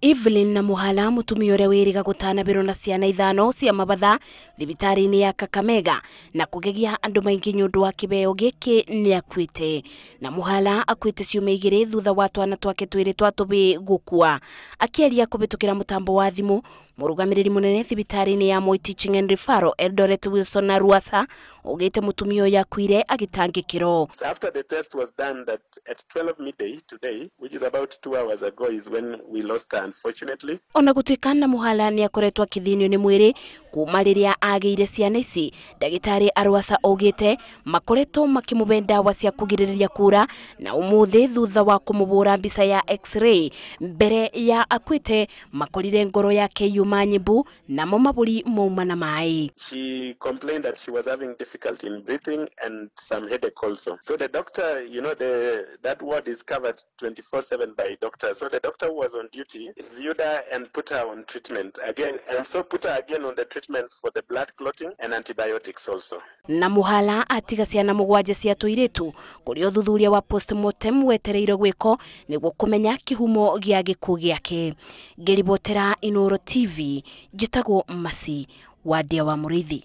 Evelyn Namuhala mutumia uria wiriga gutanabirwo na ciana ithano cia mabatha thibitari-ini ya Kakamega na kugegia andu maingi ni undu wa kibeo giki ni akuite. Namuhala akuite ciumia igiri thutha wa twana twake twiri twa tubi gukua. Akiaria kubitukira mutambo wa thimu, murugamiriri munene thibitari-ini ya Moi Teaching and Referral Eldoret Wilson Naruasa ugite mutumia uyu akuire agitangikirwo. After the test was done that at 12 midday today, which is about 2 hours ago, is when we lost her, unfortunately. Ona gutuika Namuhala ni akoretwo akithinio ni mwiri kuma riria ageire ciana ici, ndagitari Arwasa augite makoretwo makimube ndawa cia kugiririria kura na umuthi thutha wa kumubura mbica ya x-ray mbere ya akuite makorire ngoro yake yuma nyimbu namo maburi mauma na mai. She complained that she was having difficulty in breathing and some headache also. So the doctor, you know, that ward is covered 24/7 by doctors. So the doctor was on duty, viewed her and put her on treatment again, and so put her again on the treatment for the blood clotting and antibiotics also. Namuhala atiga ciana mugwanja cia tuiritu kuri uthuthuria wa postmortem wetereire gwiko niguo kumenya kihumo gia gikuo giake. Ngiribotera Inooro TV, njitagwo Masi Wadia wa Murithi.